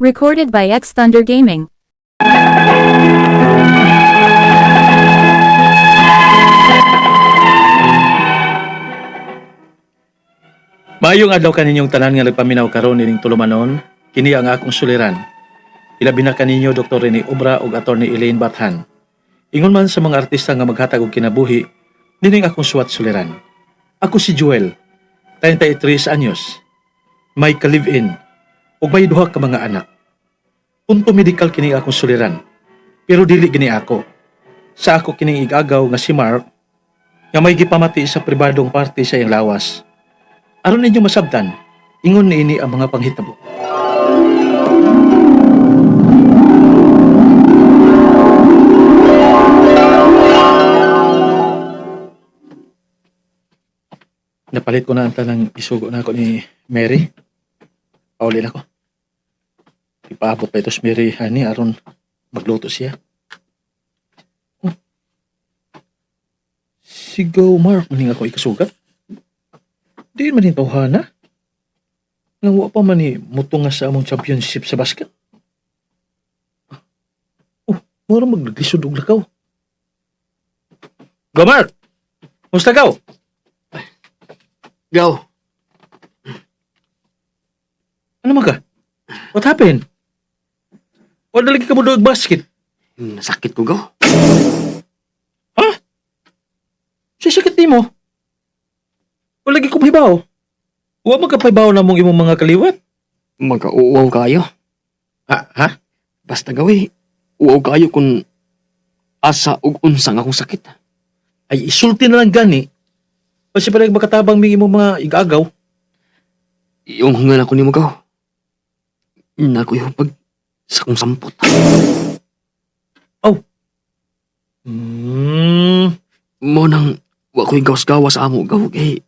Recorded by X Thunder Gaming. Maayong adlaw kaninyong tanan nga nagpaminaw karon nining tulumanon, kini ang akong suliran. Ilabi na kaninyo Dr. Rene Obra ug Attorney Elaine Bathan. Ingon man sa mga artista nga maghatag og kinabuhi, nining akong suwat suliran. Ako si Joel, 33 anyos. May ka-live-in ug may duha ka mga anak. Punto medical kini akong suliran, pero dili gini ako. Sa ako kining igagaw nga si Mark, nga may gipamati sa pribadong parte sa iyang lawas. Aron ninyo masabtan, ingon niini ang mga panghitabo. Napalit ko na ang tanang isugo na ako ni Mary. Pauli na ko. Ipaabot pa ito si Mary, hani, aron magluto siya. Oh. Sigaw, Mark, maning ako ikasugat. Di man din tawhana. Nga wa pa man ni mutunga sa among championship sa basket. Oh, mura maglisod og lakaw. Go Mark! Musta ka? Gaw, Ano man ka? What happened? Wala lagi ka mo doog basket. nasakit ko gaw. Sa sakit nimo. Wala lagi ko mahibaw. Wa man ka pahibaw na mong imong mga kaliwat. Magkauwaw kayo. Ha? Ha? Basta gawi, uwaw kayo kung asa ug unsa nga akong sakit. Ay isulti na lang gani. Kasi pala makatabang ming imong mga igagaw. Iyong hungan ako nimo gaw. Nakoy hupag sa akong sampot. Hmm. Mo nang wa ko'y gawas-gawas sa amo gaw kay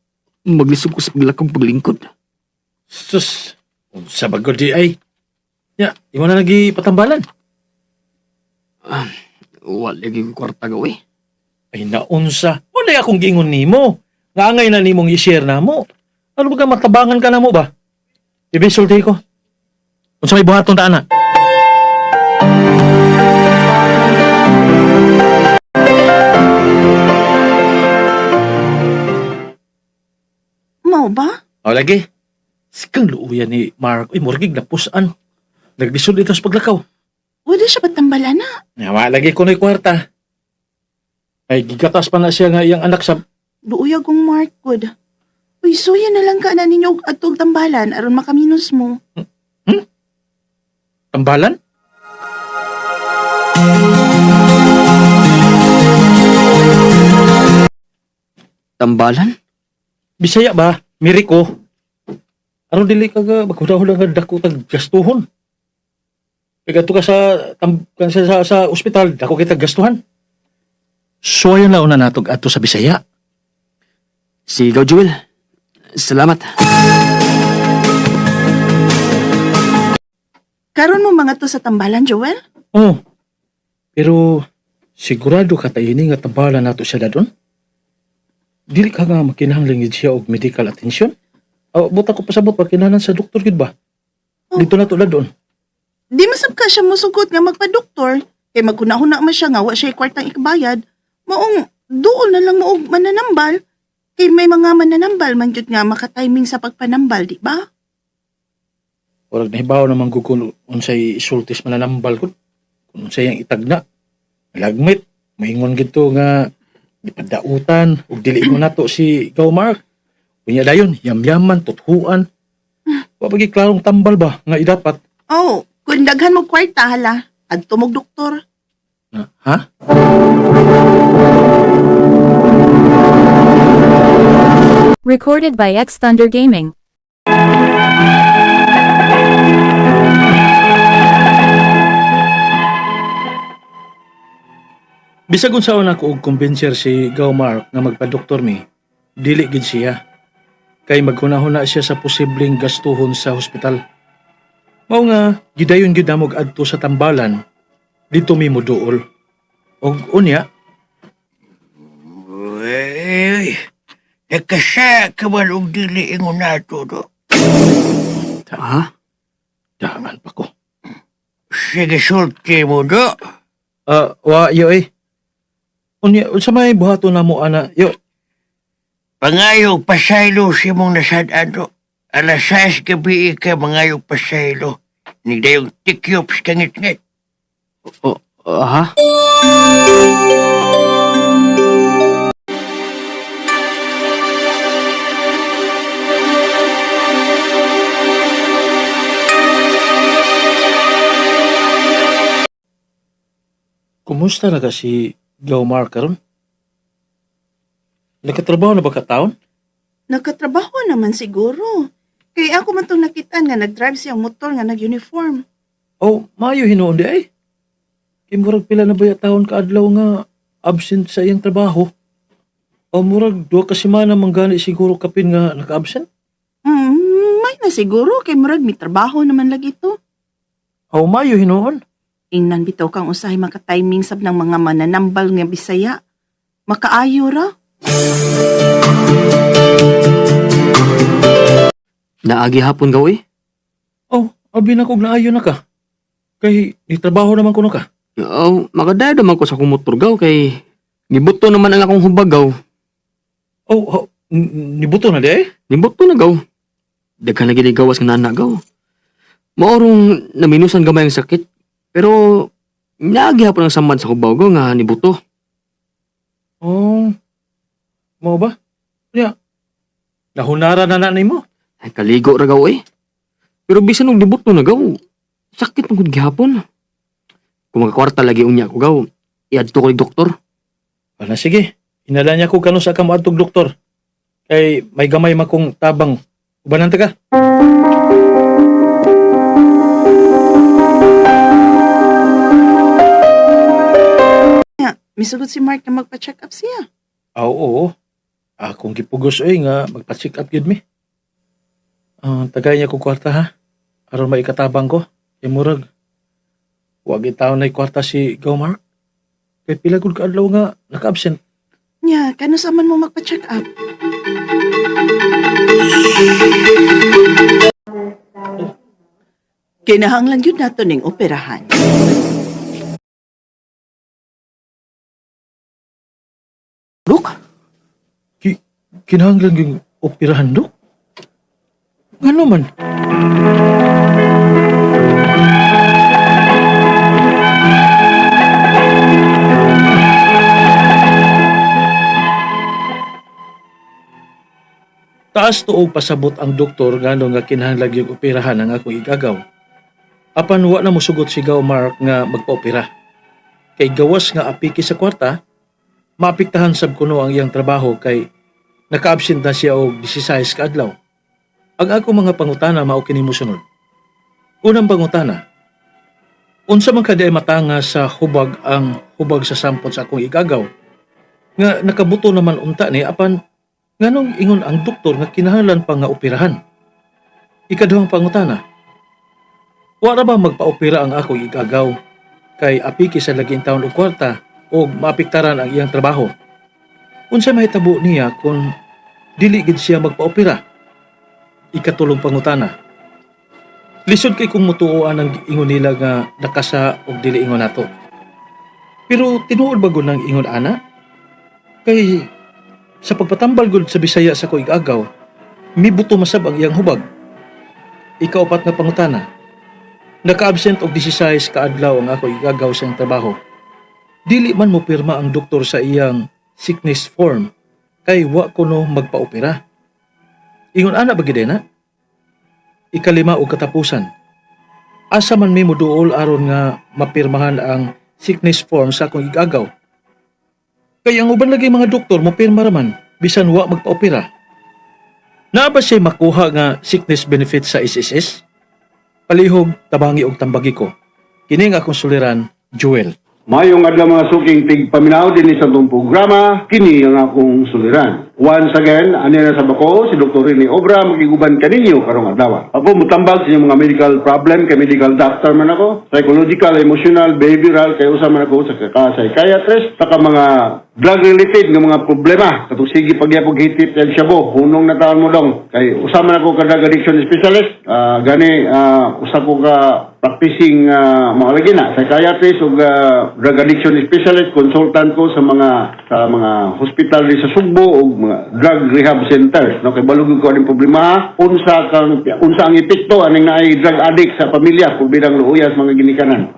maglisod ko sa paglakog paglingkod. Sus, unsa ba gud di ay? Ya, imo na lagi patambalan. Wa lagi ko kwarta gaw eh. Ay naunsa. Wala akong giingon nimo. Ngangay na nimong i-share na mo. Ano ba ka matabangan ka na mo ba? Ibisulti ko. Unsa may buhaton ta ana? Mao ba? O lagi. Sikang luuyan ni Mark. Uy, murgig na pusan. Naglisod ito sa paglakaw. Wala siya patambala na. Nga, lagi ko na'y kwarta. Ay, gigatas pa na siya nga iyang anak sa. Luuyag kong Mark good. Uy, suya na lang ka na ninyo og atog tambalan aron makaminos mo. Tambalan? Tambalan? Bisaya ba? Miriko. Aron dili ka ga maghuda-huda nga dako tag gastuhon. Kay kadto ka sa tam, ka sa ospital, dako kita gastuhan. Suwayon na una natog adto sa Bisaya. Sige gaw Joel. Salamat. Karon mo mga to sa tambalan, Joel? Oh. Pero sigurado ka ta ini nga tambalan nato siya dadon? Dili ka nga makinahanglan gid siya og medical attention? Aw, buta ko pasabot pa kinahanglan sa doktor gid ba? Oh. Dito na to dadon. Di masab ka siya mosugot nga magpa-doktor kay maghuna-huna man siya nga wa siya kwartang ikabayad. Maong duol na lang mo og mananambal. Kay may mga mananambal man jud nga makatiming sa pagpanambal, di ba? Warag nahibaw naman gugol unsay isultis mananambal ko. Kung unsay ang itagna. Lagmit, maingon gito nga gipadautan ug dili ko nato si Gaw Mark. Unya dayon, yamyaman, tuthuan. Wa pa gyud klarong tambal ba nga idapat? Oh, kung daghan mo kwarta hala, adto mog doktor. Na, ha? Recorded by X Thunder Gaming. Bisag unsaon ako og kumbinser si Gaw Mark nga magpadoktor mi, dili gid siya. Kay maghunahuna siya sa posibleng gastuhon sa hospital. Mao nga gidayon gid namog adto sa tambalan didto mi moduol. Og unya, Uy, nakasa ka man og dili ingon nato do. Ha? daan pa ko. sa gisulti mo, do. Ah, wa yo eh. Unya, unsa may buhaton namo ana? Yo, Pangayog pasaylo si mong nasad-an, do. Alas 6 gabi ka mangayog pasaylo. Nigdayong tikyop sa kangit-ngit. O, ha? Kumusta na ka si Gaumar karon? Nakatrabaho na ba ka taon? Nagkatrabaho naman siguro. Kay ako man tong nakitaan nga nag-drive siyang motor nga nag-uniform. Oh, maayo hinuon di ay. Kay murag pila na ba ya taon kaadlaw nga absent sa iyang trabaho? O murag duha ka semana man gani siguro kapin nga naka-absent? May na siguro kay murag may trabaho naman lagi to. O maayo hinuon. Ingnan bitaw kang usahay maka-timing sab ng mga mananambal nga Bisaya. Makaayo ra. Naagi hapon gaw eh. Oh, abi na kog naayo na ka. Kay ni trabaho naman kuno ka. Oh, makadayado man ko sa akong motor gaw kay gibuto naman ang akong hubag gaw. Oh, oh nibuto na di ay. Nibuto na gaw. Daghan na gid gawas nga nana gaw. Maorong naminusan gamay ang sakit pero naagi hapon ang samad sa hubaw gaw nga nibuto. Oh. Mao ba? Nya. Nahunara na na nimo. Ay, kaligo ra gaw eh. Pero bisan og nibuto na gaw, sakit man gud gihapon. Kung makakwarta lagi unya ko gaw, iadto ko ni doktor. Ana sige. Inala niya ko kano sa ka moadtog doktor. Kay may gamay man kong tabang. Ubanan ta ka. Nya, misugot si Mark na magpa-check up siya. Ah, oo. Akong gipugos oy nga magpa-check up gyud mi. Ah, tagay niya kog kwarta ha. Aron maikatabang ko. Kay murag wa gyud taon nay kwarta si Gomar. Kay pila gud kaadlaw nga naka-absent. Nya, kano sa man mo magpa-check up? Kinahanglan gyud nato ning operahan. Dok, Kinahanglan gyud operahan dok. Ngano man? Taas tuog pasabot ang doktor ngano nga kinahanglan gyud operahan ang akong igagaw. Apan wa na mosugot si Gaw Mark nga magpaopera. Kay gawas nga apiki sa kwarta, maapektahan sab kuno ang iyang trabaho kay naka-absent na siya og 16 ka adlaw. Ang ako mga pangutana mao kini mosunod. Unang pangutana. Unsa man kaday matanga sa hubag ang hubag sa sampot sa akong igagaw? Nga nakabuto naman unta ni apan nganong ingon ang doktor nga kinahanglan pa nga operahan? Ikaduhang pangutana. Wa ra ba magpaopera ang akong igagaw kay apiki sa laging taon og kwarta o maapektaran ang iyang trabaho? Unsa mahitabo niya kung dili gid siya magpaopera? Ikatulong pangutana. Lisod kay kung mutuoan ang ingon nila nga nakasa og dili ingon nato. Pero tinuod ba gud ng ingon ana? Kay sa pagpatambal gud sa Bisaya sa koig-agaw, mibuto masab ang iyang hubag. Ikaupat nga pangutana. Naka-absent og 16 ka adlaw ang ako igagaw sa iyang trabaho. Dili man mo pirma ang doktor sa iyang sickness form kay wa kuno magpaopera. Ingon ana ba gid na? Ikalima og katapusan. Asa man mi moduol aron nga mapirmahan ang sickness form sa akong igagaw. Kay ang uban lagi mga doktor mo pirma raman bisan wa magpaopera. Naa ba siya makuha nga sickness benefit sa SSS? Palihog tabangi og tambagi ko. Kini nga akong suliran, Joel. Mayong adlaw mga suking tigpaminaw dinhi sa atong programa, kini ang akong suliran. Once again, ani na sa bako, si Dr. Rene Obra, makiguban kaninyo karong adlaw. Ako mutambag sa inyong mga medical problem, kay medical doctor man ako, psychological, emotional, behavioral, kay usa man ako sa ka psychiatrist, saka mga drug-related nga mga problema. Katong sige pagyapog hitip yan shabu, hunong na taon mo dong. Kay usa man ako ka drug addiction specialist, gani usa ko ka practicing mga lagi na psychiatrist ug drug addiction specialist, consultant ko sa mga hospital di sa Sugbo ug mga drug rehab centers, no? Kay balugod ko aning problema, unsa ang epekto aning naay drug addict sa pamilya kung bilang luuyas mga ginikanan.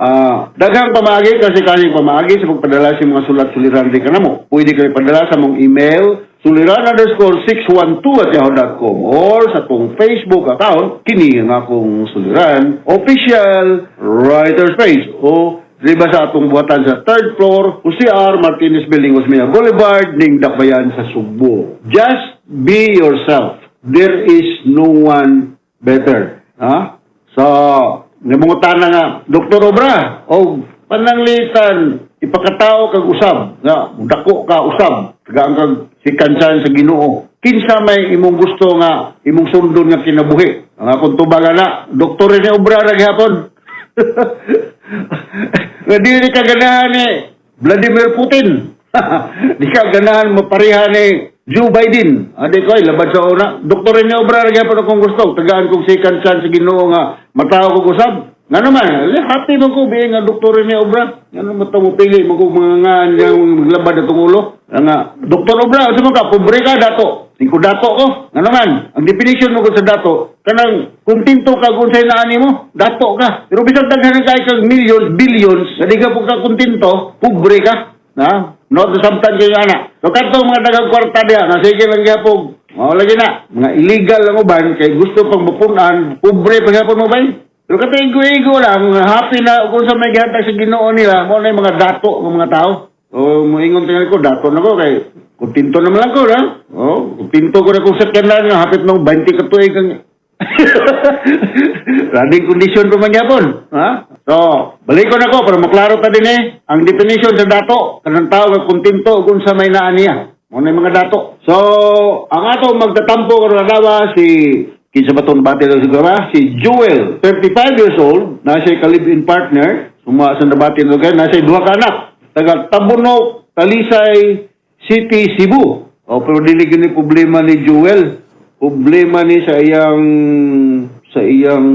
Daghang pamaagi kasi kaning pamaagi sa pagpadala sa mga sulat suliran di kanamo. Pwede kayo padala sa mong email suliran_612@yahoo.com or sa akong Facebook account, kini ang akong Suliran Official Writers Page, o diba sa atong buhatan sa third floor, Jose R. Martinez Building, Osmeña Boulevard, ning Dakbayan sa Sugbo. Just be yourself. There is no one better. Ha? So, namungutana nga, Dr. Obra, o pananglitan, ipakatao kag usab, nga, dako ka usab, tagaan kag second chance sa Ginoo. Kinsa may imong gusto nga imong sundon nga kinabuhi? Ang akong tubaga na, Dr. Rene Obra ra gihapon. Nga dili ka ganahan ni Vladimir Putin. Di ka ganahan mapareha ni Joe Biden. Adi ko ay labad sa una. Dr. Rene Obra ra gihapon akong gusto. Tagaan kong second chance sa Ginoo nga matao kog usab. Nga naman, eh, happy man ko being nga Dr. Rene Obra. Nga naman to mo pili mo ko mga nga maglabad atong ulo. Nga Dr. Obra, unsa man ka, pobre ka dato. Di ko dato ko. Nga naman, ang definition mo ko sa dato, kanang kontento ka kung sa'yo naani mo, dato ka. Pero bisan daghan kay kag millions, billions, na di ka po ka kontento, pobre ka. Na? No, samtan kayo ana. So kadto mga daghang kwarta diha, na sige lang gyapon. Mao lagi na, mga illegal lang uban kay gusto pang mapunan, pobre pa gyapon mo bay. Pero katong igo-igo lang, happy na kung sa may gihatag sa Ginoo nila, mo na yung mga dato ng mga tao. O moingon tingali ko, dato na ko kay kontento naman lang ko, na. O, kontento ko na kung second hand nga hapit nung 20 ka tuig ang running condition pa man gyapon, ha? So, balikon ako para maklaro ta din eh ang definition sa dato, kanang tao nga kontento kung sa may naa niya. Mo na yung mga dato. So, ang ato magtatampo karon adlaw si kinsa ba tong bati daw siguro ba? Si Jewel, 35 years old, na siya ka-live-in partner, suma sa nabati lugar, na siya duha ka anak, taga Tabunok, Talisay City, Cebu. O, pero dili gini problema ni Jewel. Problema ni sa iyang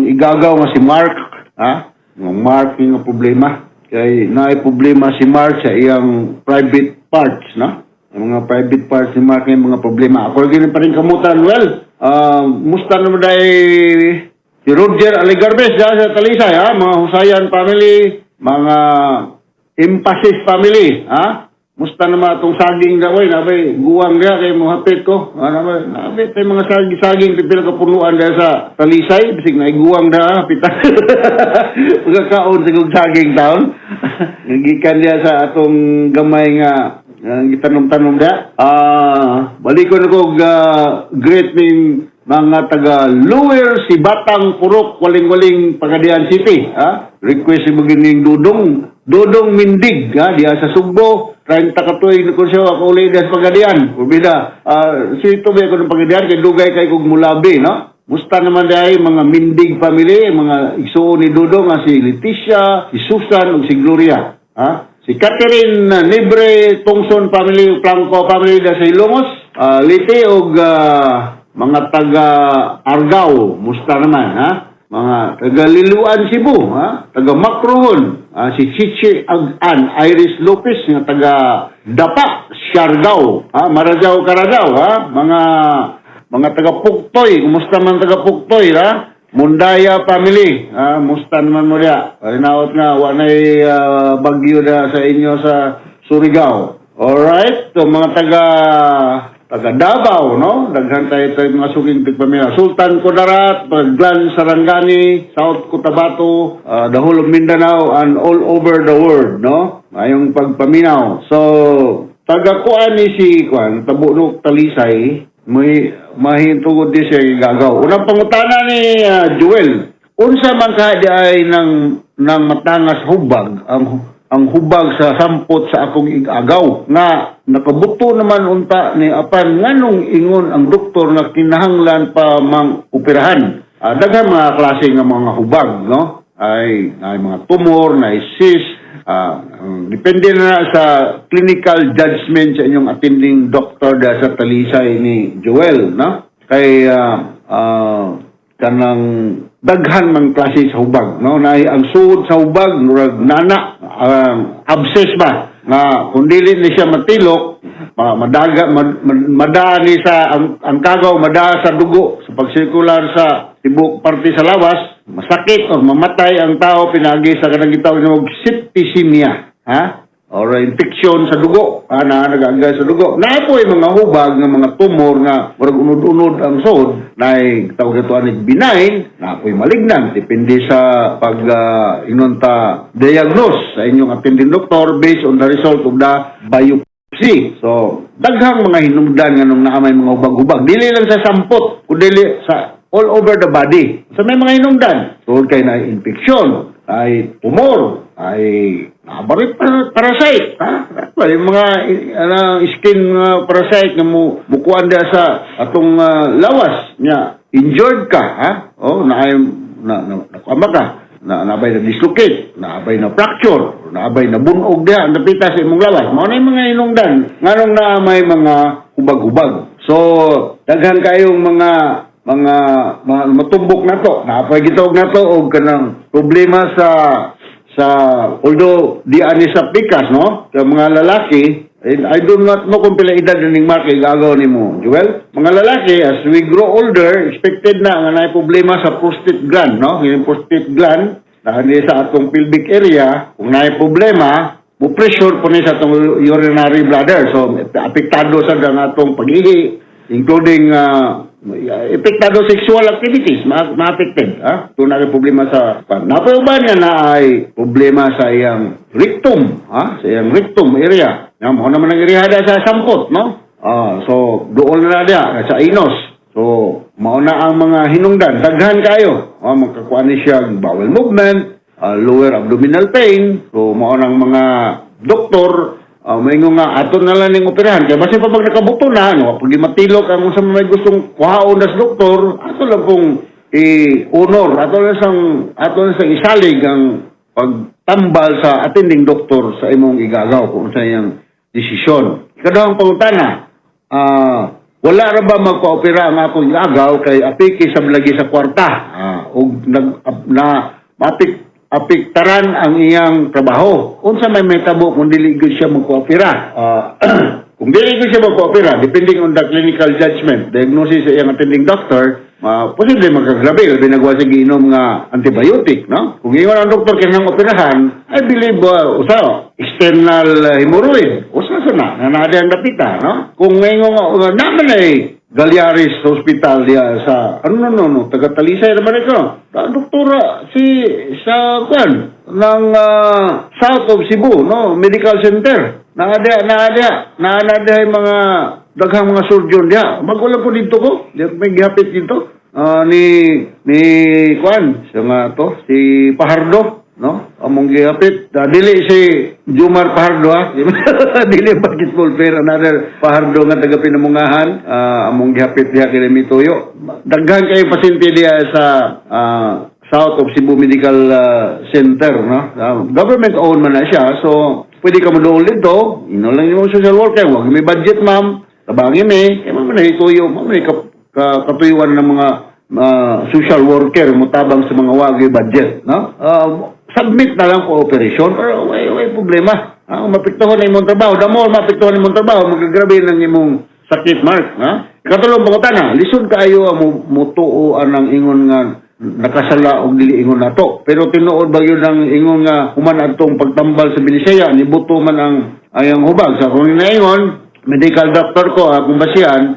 igagaw nga si Mark, ha? Nga Mark yung nga problema. Kay naay problema si Mark sa iyang private parts, no? Ang mga private parts ni Mark yung mga problema. Ako gini pa rin kamutan, well, musta naman dahil si Roger Aligarves dyan sa Talisay, ha? Mga Husayan family, mga Emphasis family, ha? Musta naman atong saging na, oy, nabay, guwang niya kay mga hapit ko. Ano ba, nabay, tayo mga saging, pipila kapunuan dahil sa Talisay, bisig na iguang na, hapitan. Pagkakaon sa kong saging taon. Nagikan niya sa atong gamay nga, ang gitanom-tanom niya. Balikon ko great ning mga taga Lower Sibatang Purok, Waling-Waling, Pagadian City. Ha? Request mo gining Dudong, Dudong Mindig, ha? Diya sa Sugbo, 30 ka tuig na siya ako uli diya sa Pagadian. Urbida, si Tubay ako ng Pagadian, kay dugay kay kog mulabi, no? Musta naman dahil mga Mindig family, mga igsuon ni Dudong, nga si Leticia, si Susan, ug si Gloria. Ha? Si Catherine Libre Tongson family, Planco family da sa Ilongos, Liti og mga taga Argao, musta naman, ha? Mga taga Liluan Cebu, ha? Taga Macrohon, si Chichi Agan, Iris Lopez nga taga Dapa, Siargao, ha? Marajaw Caragaw, ha? Mga taga Puktoy, kumusta man taga Puktoy, ha? Mundaya family, ha? Musta naman mo diya. Parinaot nga, wa na'y bagyo na sa inyo sa Surigao. Alright, so mga taga taga Davao, no? Daghan tayo tayo mga suking tigpamilya. Sultan Kudarat, Glan Sarangani, South Cotabato, the whole of Mindanao and all over the world, no? Ayong pagpaminaw. So, taga kuan ni si kuan, Tabunok Talisay, may mahintugod di siya gagaw. Unang pangutana ni Joel, unsa man ka di ay nang nang matangas hubag ang ang hubag sa sampot sa akong igagaw nga nakabuto naman unta ni, apan nganong ingon ang doktor nga kinahanglan pa mang operahan? Daghan mga klase nga mga hubag, no, ay mga tumor na cyst. Depende na sa clinical judgment sa inyong attending doctor da sa Talisay ni Joel, no, kay kanang daghan man klase sa hubag, no, na ang suod sa hubag murag nana ang abscess ba nga kung dili ni siya matilok, madaga madaa ni sa ang kagaw, madaa sa dugo sa pagsirkular sa tibok parte sa lawas, masakit or mamatay ang tao pinagi sa kanang gitawag nga septicemia, ha, or infection sa dugo, na nagaagay sa dugo. Naa poy mga hubag nga mga tumor nga murag unod-unod ang suod, na tawag ito ani benign, naa poy malignant, depende sa pag inunta diagnose sa inyong attending doctor based on the result of the biopsy. So, daghang mga hinungdan nga nung naa may mga hubag-hubag. Dili lang sa sampot, kundi sa all over the body. So, may mga hinungdan. Tungod kay na infection, ay tumor, ay nabarit parasite. Ha? Yung mga skin parasite nga mo mukuan diha sa atong lawas nya, injured ka, ha, oh, na ay na na, na, ka na naabay na dislocate, naabay na fracture, naabay na bunog diha ang dapita sa imong lawas. Mao na yung mga hinungdan nganong naa may mga hubag-hubag. So daghan kayong mga matumbok nato. Naapay gitawag nato og kanang problema sa, although di ani sa pikas, no, sa mga lalaki. And I do not know kung pila edad ning Mark igagaw nimo, Joel. Mga lalaki, as we grow older, expected na nga naay problema sa prostate gland, no? Yung prostate gland na sa atong pelvic area, kung naay problema, mo pressure po ni sa atong urinary bladder. So apektado sa ang atong pag-ihi, including apektado sexual activities, ma-affected, ha? Kung na problema sa napay uban nga na ay problema sa iyang rectum, ha? Sa iyang rectum area. Ya, mao naman ang area sa sampot, no? So doon na diya sa anus. So mao na ang mga hinungdan, daghan kayo. Magkakuan ni siya bowel movement, lower abdominal pain. So mao nang mga doktor maingon nga ato na lang ning operahan kay basta pa pag nakabuto na, no, pag di matilok ang unsa may gustong kuhaon nas doktor, ato lang pong i-honor, ato lang sang isalig ang pagtambal sa attending doctor sa imong igagaw kung unsa iyang desisyon. Ikaduhang pangutana, wala ra ba magpa-opera ang akong igagaw kay apiki sa lagi sa kwarta ug nag na mapik apektaran ang iyang trabaho? Unsa may mahitabo kung dili gyud siya magko-opera? Kung dili gyud siya magko-opera, depending on the clinical judgment, diagnosis sa iyang attending doctor, posible magkagrabe, labi na sa giinom nga antibiotic, no? Kung ingon ang doktor kinahanglan operahan, I believe, usa, external hemorrhoid, usa sa na, na naa ang dapita, no? Kung ingon nga, naman ay Gallares Hospital diya sa ano, no, no, taga Talisay naman ito. Doktora si sa kwan ng South of Cebu, no, Medical Center. Naa diha naa diha yung mga daghang mga surgeon diha. Magulang ko dito ko. Di ako may gihapit dito. Ni kwan siya nga to si Pahardo, no, among gihapit. Dili si Jumar Pahardo, ha, dili basketball player, another Pahardo nga taga Pinamungahan. Among gihapit diha kay Mituyo. Daghan kay pasyente diha sa South of Cebu Medical Center, no. Government owned man na siya, so pwede ka mo doon dito, ino lang yung social worker, "Wag may budget, ma'am, tabangin eh." Kaya man na ituyo, man na katuyuan ng mga social worker mutabang sa mga wagi budget, no? Submit na lang cooperation pero way problema. Mapektuhan na imong trabaho. The more mapektuhan imong trabaho, magagrabe ng imong sakit, Mark, ha? Ikatulong pangutana, lisod kaayo ang mutuo anang ingon nga nakasala og dili ingon nato. Pero tinuod ba yun ang ingon nga human adtong pagtambal sa Binisaya, nibuto man ang ayang hubag? Sa kung naingon, medical doctor ko, akong basihan,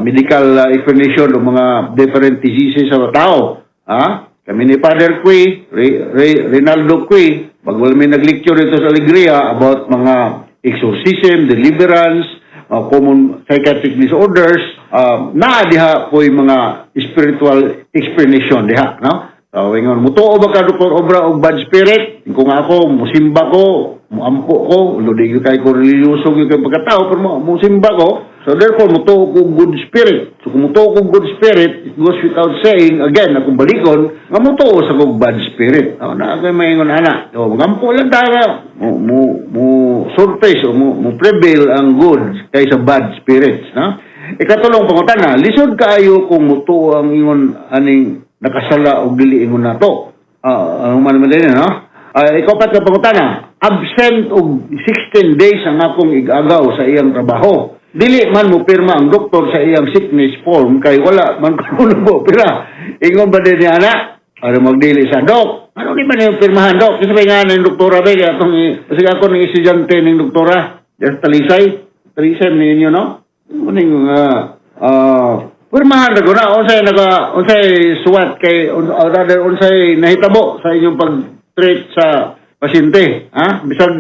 medical explanation ng mga different diseases sa tao. Ha? Kami ni Father Cui, Ray, Rinaldo Cui, pag wala may nag-lecture dito sa Alegria about mga exorcism, deliverance, common psychiatric disorders, naa diha po yung mga spiritual explanation diha, no? So, ingon, mutuo ba ka, Dr. Obra, og bad spirit? Kung ako, musimba ko, Muampo ko, although di gyud kay ko relihiyoso gyud kay pagkatao, pero mo simba ko. So therefore, mutuo ko good spirit. So kung mutuo ko good spirit, it goes without saying, again, akong balikon, nga mutuo sa kong bad spirit. Oh, na ako'y maingon ana. So, magampo lang tayo. Mo surface o mo prevail ang good kaysa bad spirits. No? Ikatulong pangutana, lisod kaayo kung mutuo ang ingon aning nakasala o dili ingon nato. Ah, ano man man din, no? Ah, ikapat nga pangutana, absent og 16 days ang akong igagaw sa iyang trabaho. Dili man mo pirma ang doktor sa iyang sickness form kay wala man kuno mo pira. Ingon ba din niya ana? Ano magdili sa dok? Ano di man yung pirmahan, dok? Kasi nga ng doktora ba atong kasi ako ng estudyante ng doktora. Just Talisay. Talisay ninyo, no? Ano yung pirmahan na ko na unsay naka unsay suwat kay or rather unsay nahitabo sa inyong pag-treat sa pasyente, ha? Bisag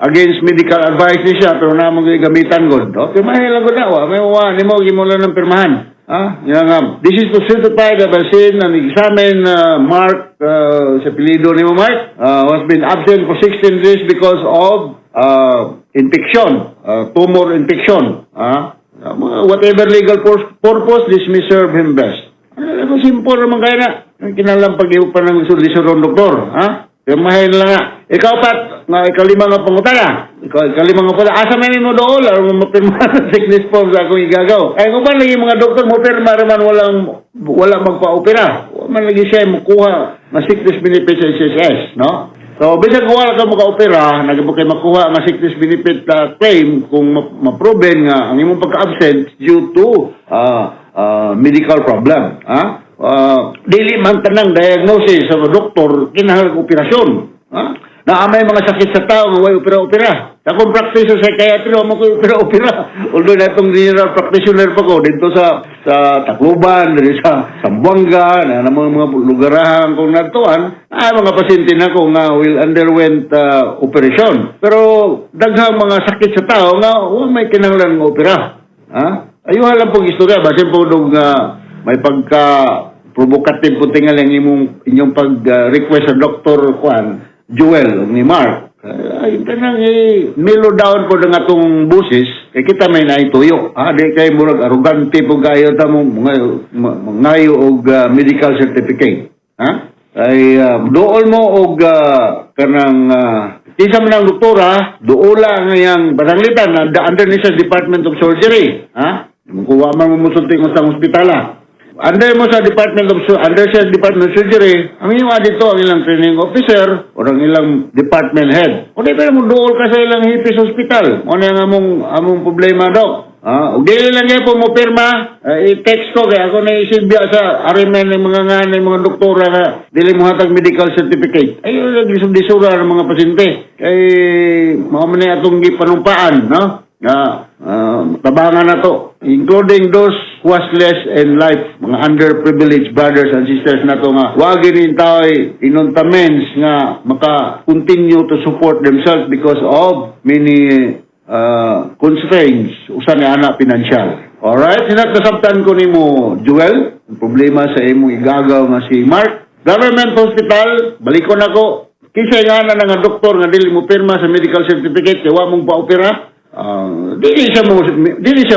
against medical advice ni siya pero namo gyud gamitan gud. No? Pirmahan lang gud na wa may wa nimo gimo lang ng pirmahan. Ha? Yan nga. This is to certify that by seen and examine Mark, sa apelyido nimo Mark, was been absent for 16 days because of infection, tumor infection. Ha? Whatever legal purpose, this may serve him best. Ano, simple naman kaya na. Ang kinalang pag pa ng lisod doktor. Ha? Pirmahin lang nga. Ikaw pat, nga ikalima nga pangutana. Ikaw, ikalima nga pangutana. Asa may mo dool, or mo mapirma ng sickness form sa akong igagaw. Ay, kung ba lagi mga doktor mo pirma naman walang, wala magpa-opera. Wala man lagi siya makuha nga sickness benefit sa SSS, no? So, bisag kung wala ka maka-opera, nagabo kay makuha nga sickness benefit claim kung ma-proven nga ang imong pagka-absent due to medical problem. Ha? Dili man tanang diagnosis sa doktor kinahanglan operasyon. Ha? Na may mga sakit sa tao nga way opera-opera. Sa akong practice sa psychiatry, wa mo ko opera-opera. Although na itong general practitioner pa ko dito sa Tacloban, dito sa Zamboanga, na mga lugarahan kong natuan, ay mga pasyente na ko nga will underwent operation. Pero daghang mga sakit sa tao nga wa may kinahanglan nga opera. Ha? Ayuha lang pong istorya, basin po dong may pagka provocative po tingal ang imong inyong pag-request sa Dr. Juan, Joel ug ni Mark. Ay, kanang eh, mellow down po ng atong busis, kay kita may naituyo. Ah, di kay murag arugante po kayo ta mo mangayo og medical certificate. Ha? Ay dool mo og kanang kinsa man ang doktora, duola ang iyang pananglitan na under ni sa Department of Surgery. Ha? Kuha man mo musulti kung sa ospitala. Under sa Department of Surgery, ang iyong dito ang ilang training officer o ang ilang department head. O di pero mo duol ka sa ilang hipis hospital. Mo na ang among problema, dok. Ah, ug dili lang gyud po mo pirma, i-text ko kay ako na isilbiya sa arimen ng mga nga ng mga doktora nga dili mo hatag medical certificate. Ay lisod-lisura ng mga pasyente. Kay mao man ni atong gipanumpaan, no? Nga tabangan na to, including those who has less in life, mga underprivileged brothers and sisters na to nga wag gini taoy inuntamens nga maka continue to support themselves because of many constraints usa ni ana pinansyal. Alright, sinat nasabtan ko nimo, Joel, ang problema sa imong igagaw nga si Mark. Government hospital, balikon ako. Kinsa nga na nga doktor nga dili mo pirma sa medical certificate kay wa mong paopera? Ah, dili siya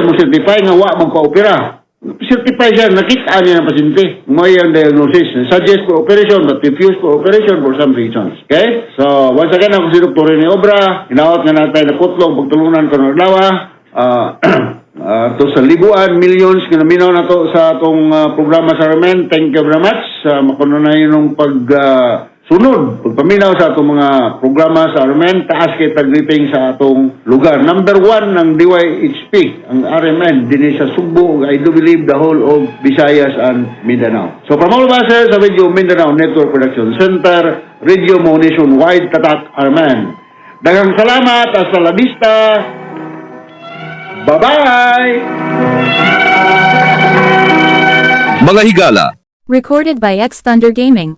mo certify nga wa mong paopera. Certify siya nakita niya ng pasyente. Mo ang diagnosis. Suggest for operation but refuse for operation for some reasons. Okay? So, once again, ako si Dr. Rene Obra. Hinaot nga natay na putlong pagtulungan ko ng adlaw. To sa libuan, millions nga naminaw na to sa atong programa sa Ramen. Thank you very much. Sa makuno na yun pag sunod, pagpaminaw sa atong mga programa sa RMN, taas kay tag-rating sa atong lugar. Number one ng DYHP, ang RMN, dinhi sa Sugbo, I do believe the whole of Visayas and Mindanao. So from all of us here sa Radio Mindanao Network Production Center, Radio Mo Nationwide, Tatak RMN. Daghang salamat, hasta la vista. Bye-bye! Mga higala, Recorded by X Thunder Gaming.